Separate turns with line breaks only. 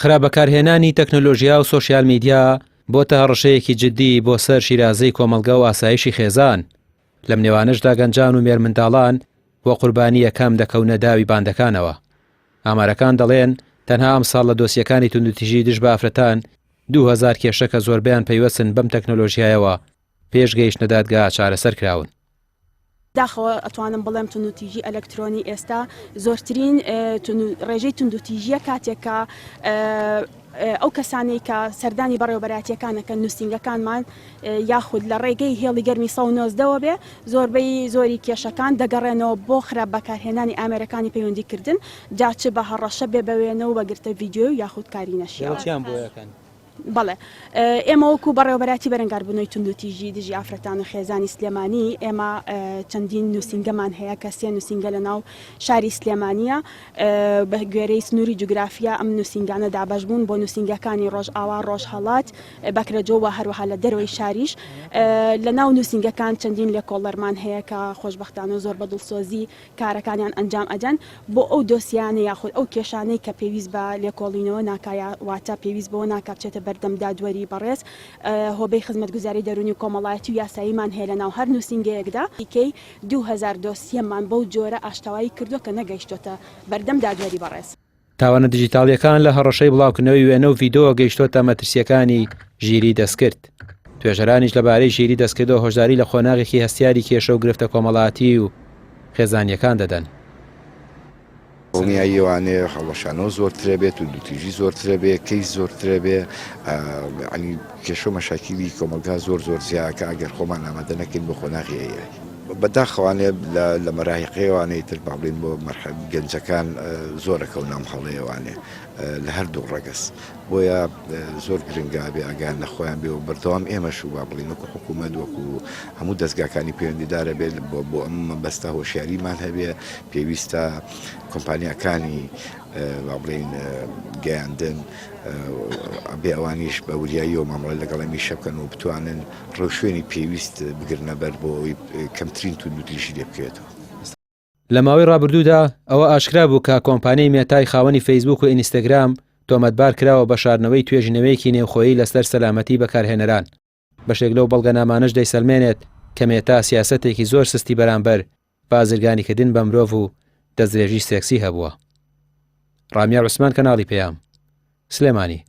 خراپ بەکارهێنانی تەکنەلۆژیا و سۆشیال میدیا بۆتە هەڕەشەیەکی جددی بۆ سەر شیرازەی کۆمەڵگە و ئاسایشی خێزان، لەم نێوانەشدا گەنجان و مێرمنداڵان وە قوربانی یەکەم دەکەونە داوی باندەکانەوە. ئامارەکان دەڵێن تەنها ئەمساڵ لە دۆسیەکانی توندوتیژی دژ بە ئافرەتان 2000 کێشە کە زۆربەیان پەیوەستن بەم تەکنەلۆژیایەوە پێش گەیشتنە دادگا چارەسەر کراون.
داخەوە ئەتوانم بڵێم توندوتیژی ئەلەکترۆنی ئێستا زۆرترین ڕێژەی توندوتیژیە کاتێک کە ئەو کەسانەی کە سەردانی بەڕێوەبەرایەتیەکانەکەن نووسینگەکانمان یاخود لە ڕێگەی هێڵی گەرمی 119ەوە بێ زۆربەی زۆری کێشەکان دەگەڕێنەوە بۆ خراپ بەکارهێنانی ئامێرەکانی پەیوەندیکردن جا چ بە هەڕەشە بێ بە وێنە و بە گرتە ڤیدیۆ یاخود کاری نەشیاو. بەڵێ ئێمە وەکو بەڕێوەبەرایەتی بەرەنگاربوونەوەی توندوتیژی دژی ئافرەتان و خێزانی سلێمانی ئێمە چەندین نووسینگەمان هەیە کە سێ نووسینگە لە ناو شاری سلێمانیە بە گوێرەی سنووری جوگرافیا ئەم نووسینگانە دابەش بوون بۆ نووسینگەکانی ڕۆژئاوا ڕۆژهەڵات بەکرەجۆ و هەروەها لە دەرەوەی شاریش لە ناو نووسینگەکان چەندین لێکۆڵەرمان هەیە کە خۆشبەختانە زۆر بە دڵسۆزی کارەکانیان ئەنجام ئەدەن بۆ ئەو دۆسیانە یاخود ئەو کێشانەی کە پێویست بە لێکۆڵینەوە ناکا یا واتە پێویست بەوە ناکا بچێتە بەردەم دادوەری بەڕێز هۆبەی خزمەتگوزاری دەروونی و کۆمەڵایەتی و یاساییمان هەیە لەناو هەر نووسینگەیەکدا نزیکەی 2000 دۆسیەمان بەو جۆرە ئاشتەوایی کردووە کە نەگەیشتۆتە بەردەم دادوەری بەڕێز.
تاوانە دیجیتاڵییەکان لە هەڕەشەی بڵاوکردنەوەی وێنە و ڤیدۆوە گەیشتۆتە مەترسییەکانی ژیریی دەستکرد. توێژەرانیش لەبارەی ژیریی دەستکردەوە هۆشداری لە قۆناغێکی هەستیاری کێشە و گرفتە کۆمەڵایەتی و خێزانییەکان دەدەن.
دڵنیاییەوانێ هەڵوەشانەوە زۆرترە بێت و دوتیژی زۆرترە بێ کەیس زۆرترە بێ ینی کێشە و مەشاکیلی کۆمەڵگا زۆر زۆر زیاکە ئەگەر خۆمان ئامادە نەکەین بۆ قۆناغی AI. بەداخەوانێ لە مەراهیقەیەوانێ تر با بڵێین بۆ مەرحە گەنجەکان زۆر ئەکەونە ئەم هەڵەیەوانێ لە هەردوو ڕەگەز بۆیە زۆر گرنگە بێ ئاگایان لە خۆیان بێ و بەردەوام ئێمەش و با بڵێین وەکو حکوومەت وەکو هەموو دەزگاکانی پەیوەندیدارە بێت بۆ بۆ ئەم مەبەستە هۆشیاریمان هەبێ پێویستە کۆمپانیاکانی با بڵێین گەیاندن بێ ئەوانیش بە وریاییەوە مامەڵە لەگەڵ ئەم ئیشە بکەن و بتوانن ڕێوشوێنی پێویست بگرنە بەر بۆ ئەوەی کەمترین توندوتیژی لێ بکەوێتەوە.
لە ماوەی ڕابردوودا ئەوە ئاشکرا بوو کە کۆمپانیای مێتای خاوەنی فەیسبووک و ئینستاگرام تۆمەتبار کراوە بە شاردنەوەی توێژینەوەیەکی نێوخۆیی لەسەر سەلامەتی بەکارهێنەران. بەشێک لەو بەڵگەنامانەش دەیسەلمێنێت کە مێتا سیاسەتێکی زۆر سستی بەرامبەر بازرگانیکردن بە مرۆڤ و دەستدرێژی سێکسی هەبووە. ڕامیار عوسمان کەناڵی پەیام، سلێمانی.